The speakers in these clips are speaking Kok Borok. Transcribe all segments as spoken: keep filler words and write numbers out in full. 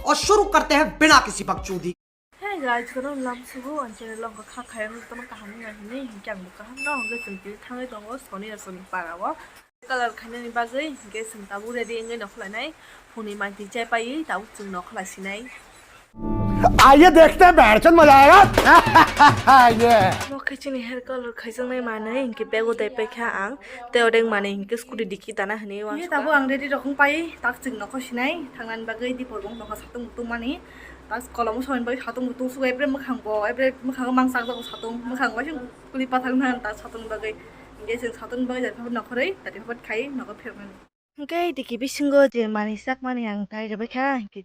और शुरू करते हैं बिना किसी बकचोदी। Hey guys, kono lam subu ang channel long kha kha ang kono kaham ngai hini hinkhe ang kaham no hwnkhe chwng tini thangwi tongo Soni Asoni para o. Color khainani bagwi hinkhe chwng tabuk ready wngwi nokholai nai. Phungni mangtwi chai paiwi tabuk chwng nokholai sinai. आइए देखते हैं, बहरचंद मजा आएगा। ये। Bo khe chini hair color khaijaknai manwi hinkhe bego dai paikha ang. Tei odeng manwi hinkhe scooty dikhi dana hwnwi uansukha. Tabuk ang ready rok wng pai, tak chwng nokho sinai, thangnani bagwi dipor bong nokho satung mutung mani. Tak kolom songni bagwi satung mutung sugo, ebre mwkhang bo, ebre mwkhango mang chakjago satung, mwkhang bai song kuli pathak nang tak satung bagwi. Hinkhe chwng satung bagwi jari phapat nokhorwi, jari phapat khai nokho phermani. Hinkhe diki bisingo je manwi chakmani ang tai rwbaikha, hinkhe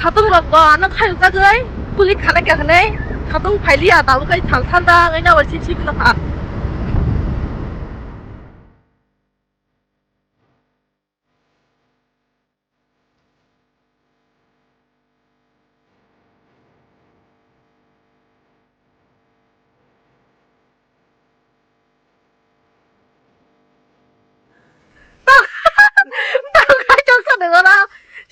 Satung rok bo ano khayuk jagwi kulik khalai kha hwnwi satung phailiya tabuk kai sal sal da wngwi nw sisi no kha.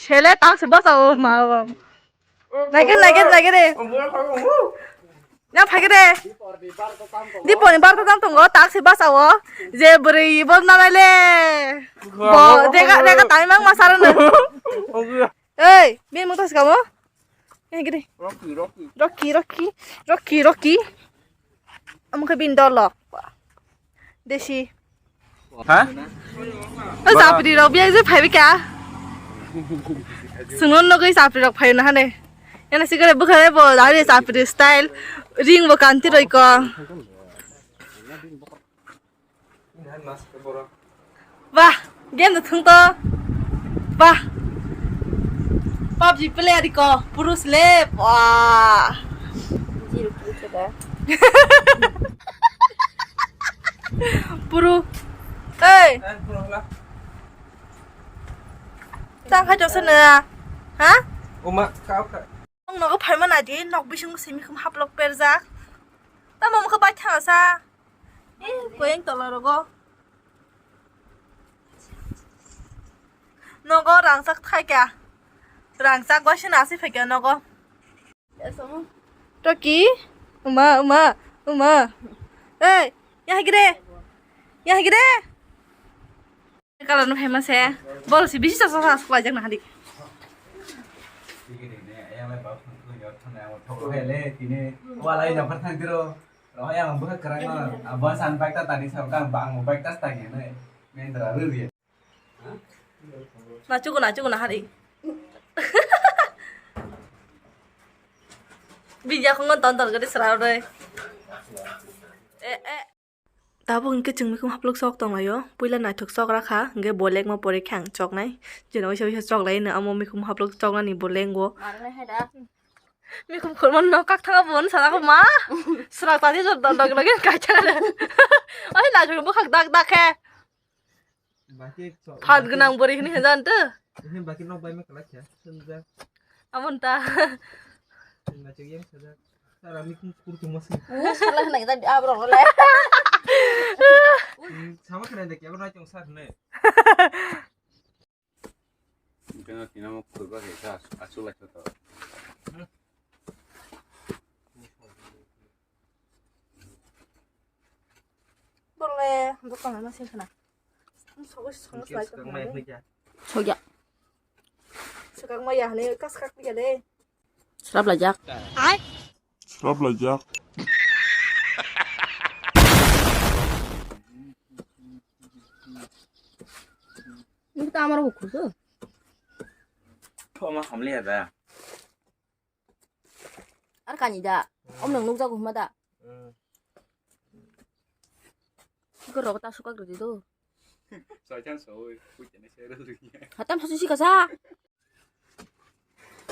Sele tang se basa o ma. Lagi, lagi, lagi de. Ya, phai de. Dipor ni barta tang tongo, tak se basa o. Je bwrwi bo nanai le. Bo, dega, dega, tai mang ma sar no. Ei, bin mo to se kamo. Ya, gede. Rocky, Rocky. Rocky, Rocky. Rocky, Rocky. Amo khe bin dol lo. Desi. Ha? O sapri rok biya je phai bika. Sungno nogoi sapri rok phai na hane. Ena sigare bukhare bo dari sapri style. Ring bo kanti roi ko. Wah, game da thung to. Wah. PUBG player ko purus le. Wah. Zero kill khe ba. Puru. Ei. Tang khai jose na. Ha? Uma kau ka. Ang nogo phaima nai di, nok bising simi khum haplok perjak. Tamo mokhe bai thangsa. Eh, koyeng tola rogo. Nogo rangchak thaikha. Rangchak bai se nasi phaikha nogo. Rocky, uma, uma, uma. Ei, ya higire. Ya higire. Color no phaima se. Bol si bisi sa sa sa sklai jak na hadi. Walai nokar thang tiro. Rohai ang bwkha kwrang no, abo san bike ta tani sa kang bang bike ta stangi nai. Mendra rw rw. Nachugo, nachugo, nahari. Bijak ngon ton ton gari sra rw. Eh, eh. Tabuk hinkhe chwng mikhum haplok chok tonglaio. Puila naithok chok rakha, hinkhe bo lekma pore khe ang choknai. Jeno waisa waisa choklaino, amo mikhum haplok choknani bo lengbo. Mikhum khulmo nok kak thanga bo sala ko ma. Sra tadi jor dol dol lagi kacha. Oi, naithok bwkhak dak dak khe. Phat gwnang bwrwi hwnwi hwnjan tw. Baki nok bai ma kwlai kha, swngjak. Amon ta. Swngjak yang sajak. Sara mikhum kur tongma sing. Sala hwnai da abrok le. Sama khna de kebo nai tong sar ne. Kena kina mo kur ba ke sa asu la chota. Borle dokan ma sing khna. Sogo sogo slai. Sogya. Swkang maya hwnwi kas kak piya le. Srap laijak. Srap laijak. Ini kita amar buku tuh. Thoma hamle ya da. Ar kani da. Om nang nukjago huma da. Iko rogo ta sukak rwdi do. Hatam sasu si kasa.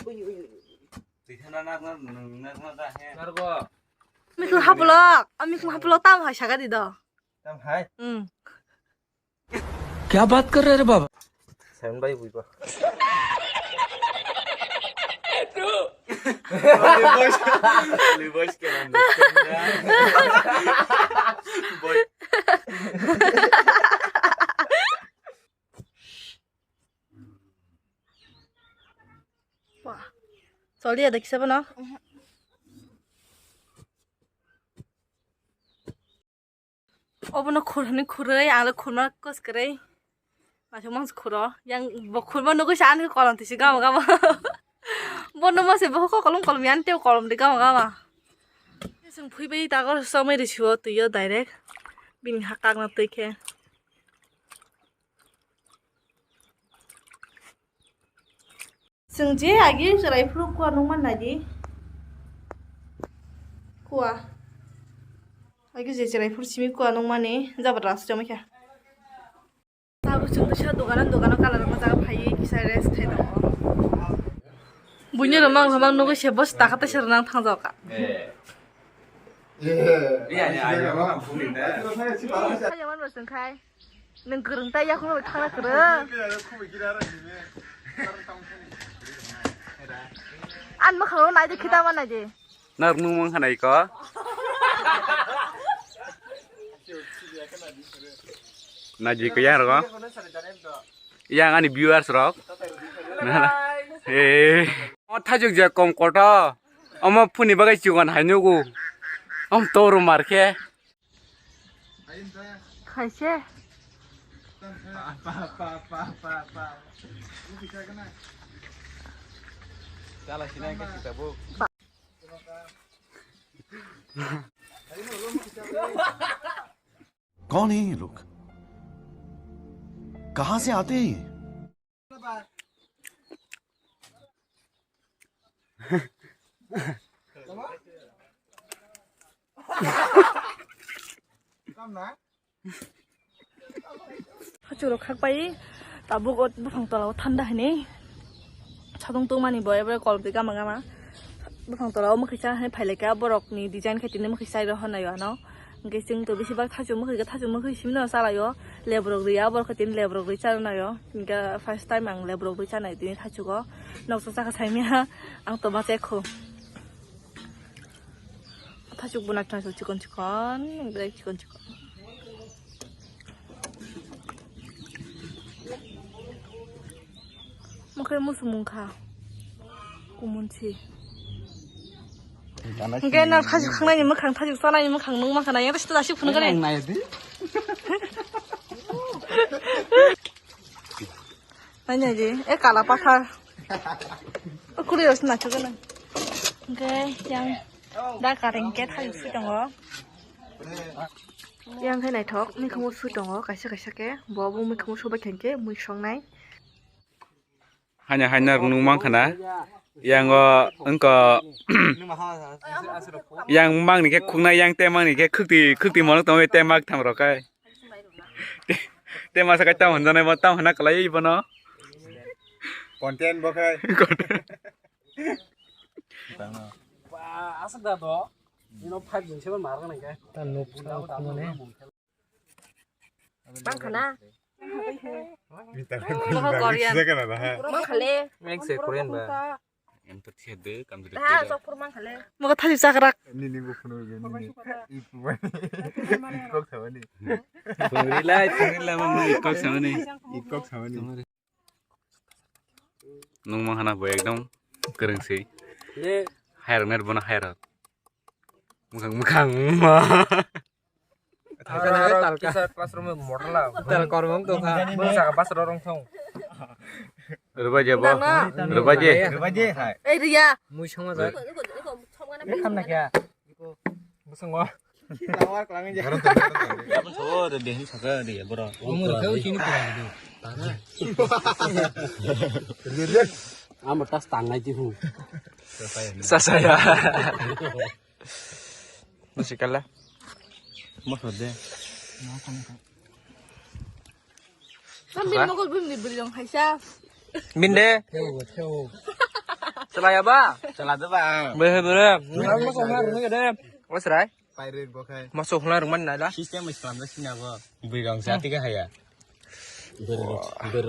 Ui, ui, ui, ui. Twi thana nak nak nang nak nak da he. Nargo. Mikhu haplok. Amikhu haplok tam hai sagadi do. Tam hai? Hmm. क्या बात कर रहे रे बाबा? Seven by bui ba. Only boys, only boys can understand. Boy. Wah. Choli ada kisa bono. Obono khurhani khurui, ang le khurma kos kwrwi. Aswk mangsa khuro. Yang bo khurma nugui sa ani kolom tisi gama gama. Bono mose bo ko kolom kolom yan teo kolom de gama gama. Sung phui bai ta gor somai ri siwo tuyo direct. Bini hakak na tui khe. Chwng je agi chwrai phuru kua nungma nai di. Kua. Agi je chwrai phuru simi kua nungmani jabra se chomikha. Tabuk chwng tisa dogano dogano kalar wngma jaga phaiwi kisa rest khai tongo. Buini rwmang rwmang nugui se boss takha tisa rwnang thangjago ka. Iya, iya, iya. Sayaman bo chwng khai. Nwng kwrwng tai yakung bai thangna kwrwng. An mwkhang nai de khita ma nai de. Nar nung mang khanai ko. Naji ko yang rok. Yang ani viewers rok. Eh. O thajuk je kom koto. Omo phuni bagai chikon hai nugo. Om toru mar khe. Khaise. कौन है ये लोग? कहाँ से आते हैं ये? Hachurok khak pai tabuk o buphang tola o thanda hinwi. Satung tungmani bo ebra kolom twi gama gama. Buphang tola o mwkhwisa hai phailai kha borok ni design khai tini mwkhwisa iro hwnwi ano. Hwnkhe chwng to bisi bak thachuk mwkhwikha, thachuk mwkhwi simi no chalaio. Lebrok rwi a borok khai tini lebrok rwi chana naio. Hwnkhe first time ang lebrok rwi chanai tini thachugo. Noksa chakha saimya ang to ma chekho. Thachuk bo nakhe chikon chikon, belai chikon chikon. Mokhe musu mungkha. Kumunsi. Hingke na thajik khangnani mwkhang, thajik chanani mwkhang nung mankha na, yang sita dasi phunu kare. Nai nai di, e kala pathar. O kuri os na chukana. Hingke yang da kareng ke thajik sui tongo. Yang khe naithok, mikhumu sui tongo, kaisa kaisa khe. Bo bo mikhumu subai khe mui songnai. Hanya hanya rung nung mankha na. Yang o wngko yang mangni khe khuknai, yang te mangni khe khukti, khukti mono tongwi te mak tham rok khai. Te masa kai tam hwnjanai bo tam hwna kwlai bono. Content bo khai. Ba, aswk da to. Ino five jin seven mar gwnang khe. Ta nuk sa khumane. Bang khana. Korean. Bang khale. Mek se Korean ba. Em to thia de kam de. Ha, sok pur bang khale. Moga thasi chakrak. Nini bo phunu ge nini. Ipu ba. Ikok samani. Phungri lai, phungri lai, mang ikok samani. Ikok samani. Nung ma hana bo ekdom kwrwng se. Le. Hai rok net bono hai rok. Mukhang mukhang ma. Talka na, talka. Kisa classroom motor la. Tal kormong to kha. Bo saka bus ro rong thong. Rubaje bo. Rubaje. Rubaje hai. Ei riya. Mui songma ja. Kam na kya? Busung wa. Amo tas tangnai ti hu. Sasaya. Musikala. Mosode. Sambil nokol bim di beri dong haisa. Binde. Selaya ba? Selada ba? Bere bere. Nang mosok na rung de. Wes rai? Pirate bo khai. Mosok na rung man nai la. System is kalam da sini abo. Beri dong sa tiga haya.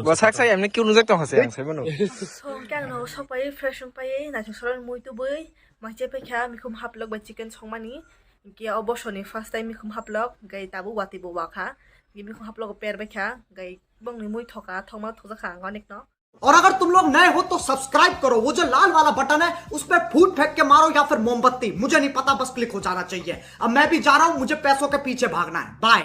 Bo sak sak emni kiu nujak tong hase ang sai mano. So, khe ang no sok pai, fresh wng pai, naithok sorok mui tubui, mai che pai kha, mikhum haplok bai chicken songmani. Khe o bosoni first time mikhum haplok, gai tabu wati bo wa kha. Khe mikhum haplok per bai kha, gai bongni mui thoka, thokma thokjak kha ang onek no. और अगर तुम लोग नए हो तो सब्सक्राइब करो, वो जो लाल वाला बटन है उस पर फूट फेंक के मारो या फिर मोमबत्ती, मुझे नहीं पता, बस क्लिक हो जाना चाहिए। अब मैं भी जा रहा हूँ, मुझे पैसों के पीछे भागना है। बाय।